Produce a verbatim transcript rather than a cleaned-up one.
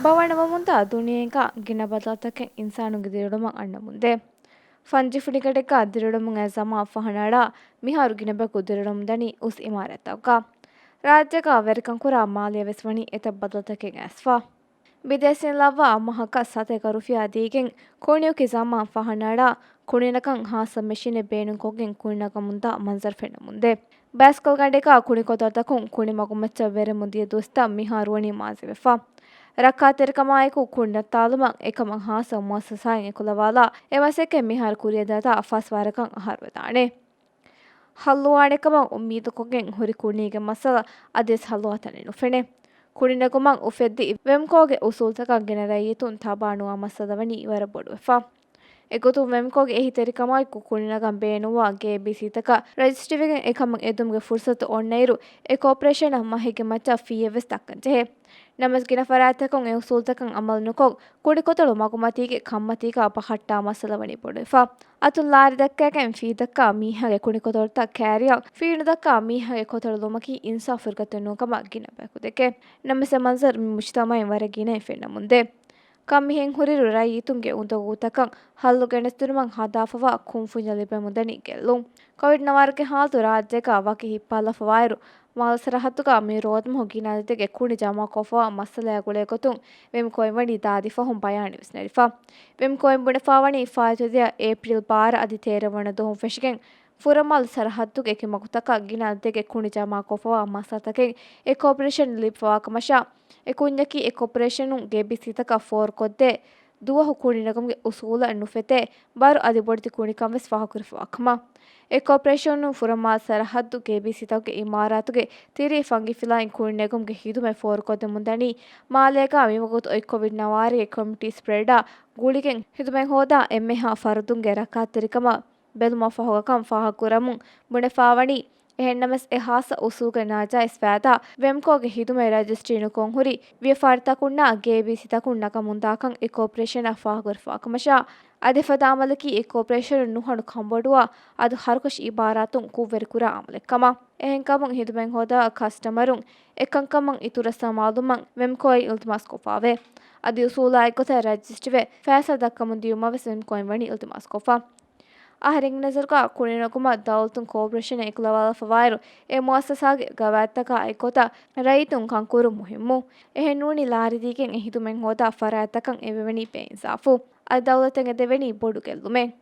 ބަވަނަވަމުންދާ ދުނިޔޭގަ ގިނަ ބަދަލުތަކެއް އިންސާނުންގެ ދިރިއުޅުމަށް އަންނަމުންދޭ. ފަންޖިފުޅިގަޑެއްގަ ދިރިއުޅުމުގެ ޒަމާން ފަހަނައަޅާ މިހާރު ގިނަ ބަޔަކު ދިރިއުޅެމުންދަނީ އުސް އިމާރާތްތަކުގަ. ރާއްޖޭގަ ވެރިކަން ކުރާ މާލެއަށް ވެސް ވަނީ އެތައް ބަދަލުތަކެއް އައިސްފަ. ބިދޭސީން ލައްވާ މަހަކަށް ސަތޭކަ ރުފިޔާ ދީގެން ކުނިއުކި ޒަމާން ފަހަނައަޅާ ކުނިނަގަން ހާއްސަ މެޝިނެއް ބޭނުންކޮށްގެން ކުނިނަގަމުންދާ މަންޒަރު ފެންނަމުންދޭ. ބައިސްކަލް ގަނޑެއްގަ ކުނިކޮތަޅުތަކުން ކުނި މަގުމައްޗަށް ވެރިމުން ދިޔަ ދުވަސްތައް މިހާރު ވަނީ މާޒީވެފަ. ރައްކާތެރިކަމާއެކު ކުނި ނައްތާލުމަށް އެކަމަށް ހާއްސަ މުއައްސަސާއިން އެކުލަވާލާ އެ މަސައްކަތް މިހާރު ކުރިއަށްދާތާ ފަސް ވަރަކަށް އަހަރުވެދާނެ. ހައްލުވާނެކަމަށް އުއްމީދުކޮށްގެން ހުރި ކުނީގެ މައްސަލަ އަދިވެސް ހައްލުވާތަނެއް ނުފެނޭ. ކުނިނެގުމަށް އުފެއްދި ވެމްކޯގެ އުސޫލުތަކަށް ގިނަ ރައްޔިތުން ތާބާ ނުވާ މައްސަލަ ވަނީ ވަރަށް ބޮޑުވެފަ. އެގޮތުން ވެމްކޯގެ އެހީތެރިކަމާއެކު ކުނިނަގަން ބޭނުންވާ ގޭބީސީތަކަށް ރަޖިސްޓްރީވެގެން އެކަމަށް އެދުމުގެ ފުރުސަތު އޮންނައިރު، އެ ކޯޕަރޭޝަނަށް މަހެއްގެ މައްޗަށް ފީއެއްވެސް ދައްކަން ޖެހޭ. ނަމަވެސް ގިނަ ފަރާތްތަކުން އެ އުސޫލުތަކަށް އަމަލު ނުކޮށް، ކުނިކޮތަޅު މަގުމަތީގެ ކަންމަތީގަ ބަހައްޓާ މައްސަލަ ވަނީ ބޮޑުވެފަ. އަތުން ލާރި ދައްކައިގެން ފީ ދައްކާ މީހާގެ ކުނިކޮތަޅުތައް ކާރިޔަށް، ފީނު ދައްކާ މީހާގެ ކޮތަޅު ލުމަކީ އިންސާފު ފުރިގަތެއް ނޫންކަމަށް ގިނަ ބަޔަކު ދެކޭ. ނަމަވެސް އެ މަންޒަރު މި މުޖުތަމަޢިން ވަރަށް ގިނައިން ފެންނަމުންދޭ. ކަން މިހެން ހުރިއިރު ރައްޔިތުންގެ އުނދަގޫތަކަށް ހައްލު ގެނެސްދިނުމަށް ހަދާފަވާ ކުންފުންޏެއް ލިބެމުންދަނީ ގެއްލުން. ކޮވިޑް ނަވާރަގެ ހާލަތު ރާއްޖޭގަ ވަކި ހިއްޕާލާފަވާއިރު، މާލެ ސަރަހައްދުގަ މި ރޯދަމަހު ގިނަ އަދަދެއްގެ ކުނި ޖަމާކޮށްފަވާ މައްސަލައާ ގުޅޭގޮތުން ވެމްކޯއިން ވަނީ ދާދި ފަހުން ބަޔާނެއް ވެސް ނެރިފަ. ވެމްކޯއިން ބުނެފާވަނީ ފާއިތުވެދިޔަ އޭޕްރީލް ބާރަ އަދި ތޭރަ ވަނަ ދުވަހުން ފެށިގެން ފުރަމާލެ ސަރަހައްދުގެ އެކި މަގުތަކަށް ގިނަ އަދަދެއްގެ ކުނި ޖަމާކޮށްފަވާ މައްސަލަތަކެއް އެ ކޯޕަރޭޝަން ލިބިފަވާކަމަށާ، އެ ކުންޏަކީ އެ ކޯޕަރޭޝަނުން ގޭބީސީތަކަށް ފޯރުކޮށްދޭ ދުވަހު ކުނިނެގުމުގެ އުސޫލަށް ނުފެތޭ ބާރު އަދި ބޮޑެތި ކުނިކަން ވެސް ފާހަގަކުރެފަވާކަމަށް. އެ ކޯޕަރޭޝަނުން ފުރަމާލެ ސަރަހައްދު ގޭބީސީތަކުގެ އިމާރާތުގެ ތިރީ ފަންގިފިލާއިން ކުނިނެގުމުގެ ހިދުމަތް ފޯރުކޮށްދެމުންދަނީ މާލޭގަ މިވަގުތު އޮތް ކޮވިޑް ނަވާރަގެ ކޮމިއުނިޓީ ސްޕްރެޑާ ގުޅިގެން ހިދުމަތް ހޯދާ އެންމެހާ ފަރުދުންގެ ރައްކާތެރިކަމަށް ބެލުމަށްފަހުގަ ކަން ފާހަގަކުރަމުން ބުނެފާވަނީ، އެހެންނަމަވެސް އެ ހާއްސަ އުސޫލުގެ ނާޖާއިޒް ފައިދާ ވެމްކޯގެ ހިދުމަތް ރަޖިސްޓްރީ ނުކޮށް ހުރި ވިޔަފާރިތަކުންނާ ގޭބީސީތަކުން ނަގަމުންދާކަން އެ ކޯޕަރޭޝަނަށް ފާހަގަކުރެފަވާކަމަށާ، އަދި އެފަދަ އަމަލަކީ އެ ކޯޕަރޭޝަނުން ނުހަނު ކަންބޮޑުވާ އަދު ހަރުކަށި އިބާރާތުން ކުށްވެރިކުރާ އަމަލެއްކަމަށް. އެހެންކަމުން ހިދުމަތް ހޯދާ ކަސްޓަމަރުން އެކަންކަމަށް އިތުރަށް ސަމާލުވުމަށް ވެމްކޯއިން އިލްތިމާސްކޮށްފާވޭ. އަދި އުސޫލާ އެއްގޮތަށް ރަޖިސްޓްރީވެ ފައިސާ ދައްކަމުން ދިޔުމަށް ވެސް ވެމްކޯއިން ވަނީ އިލްތިމާސްކޮށްފަ. އަހަރެންގެ ނަޒަރުގަ ކުނިނެގުމަށް ދައުލަތުން ކޯޕަރޭޝަނެއް އެކުލަވާލާފަވާއިރު، އެ މުއައްސަސާގެ ގަވާއިދުތަކާ އެއްގޮތަށް ރައްޔިތުން ކަންކުރުން މުހިއްމު. އެހެންނޫނީ ލާރި ދީގެން އެ ހިދުމަތް ހޯދާ ފަރާތްތަކަށް އެބައިވެނީ ބޭއިންސާފު. އަދި ދައުލަތަށް އެދެވެނީ ބޮޑު ގެއްލުމެއް.